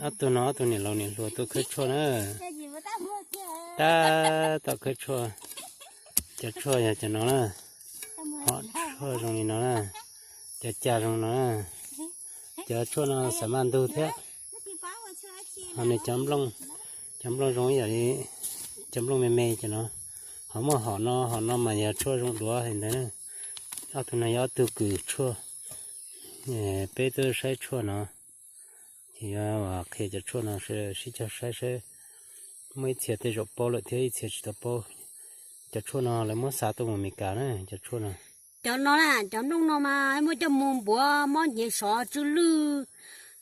Ob tug no ob tug niam laus niam hluas tuaj khawb tshuaj na. Tab tom khawb tshuaj. Cov tshuaj yog cov no na. Hom tshuaj zoo li no na. Cov cag zoo no na. Cov tshuaj no xav maj ntug thiab. Ho nws cov nplooj, cov nplooj zoo ib yam li cov nplooj me me cov no. Ho muaj hom no, hom no mas yog tshuaj zoo duav li ntawd na. Ob tug no yog ob tug kws tshuaj. Peb twb saib tshuaj no, ces yuav qhia cov tshuaj no sib cog saib saib. Muaj ib txhia tej zaum paub lawm thiab ib txhia tsis tau paub. Cov tshuaj no lawv muab xa tuaj mus Amelikas na, cov tshuaj no. Cov no na, cov nplooj no mas muab coj mus npuav mob hniav sov tsw lwj,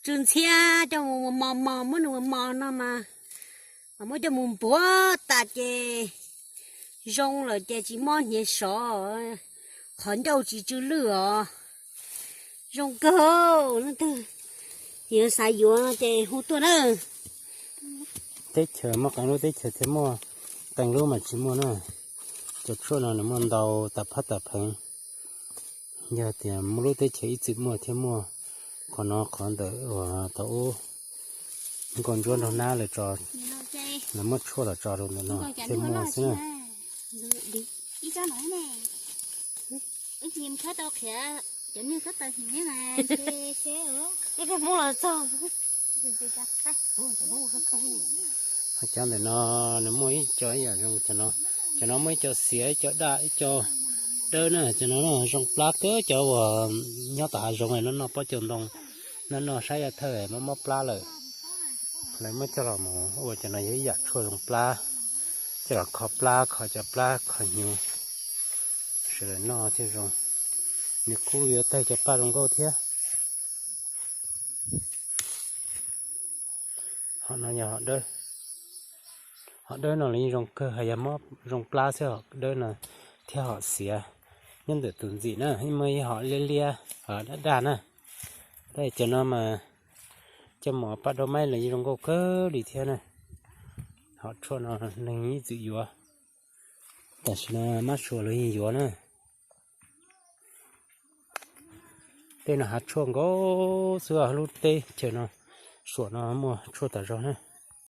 tsw ntxhiab, coj mus mos mos, muab nws mos no mas, mas muab coj mus npuav tas ces zoo lawm ces tsis mob hniav sov, qhov ncauj tsis tsw lwj os. Zoo kawg, leej twg yog xav yuav no ces hu tuaj na. Teb chaws muaj qee lub teb chaws thiaj muaj, qee lub mas tsis muaj na. Cov tshuaj no nws muaj ntau tas phab tas pheev. Yog tias muaj lub teb chaws ib txwm muaj thiaj muaj. Qhov no qhov ntawm uas thaum ub nkauj ntsuab nraug nab lawv tso, lawv muab tshuaj los tso rau ntawm no thiaj muaj xwb na. Cov ntawm no nws muaj ib co ib yam zoo cov no. Cov no muaj ib co xiav, ib co daj, ib co dawb na. Cov no zoo plab kawg, cov uas nyob tom hav zoov no noj pob caus ntoo, no noj saib yaj thawj mob mob plab lawm. Lawv muab coj los mus ua cov no yog ib yam tshuaj zoo plab, coj los kho plab, kho cov plab kho hnyuv, sawv daws noj thiaj zoo. Nws kuj yuav tawg cov paj zoo nkauj thiab. Hom no yog hom dawb. Hom dawb no los yeej zoo kawg, hos yog mob zoo plab xwb hom dawb no thiab hom xiav. Nyob ntawm tus ntxim na, muaj ib hom liab liab, hom daj daj na. Tab sis cov no mas coj mus paj daub maib los yeej zoo nkauj kawg li thiab na. Hom tshuaj no neeg ib txwm yuav, tam sim no mab sua los yeej yuav na. Tej no hav tshuaj nkaus xwb, lub teb chaws no suam no muaj tshuaj tas zog na.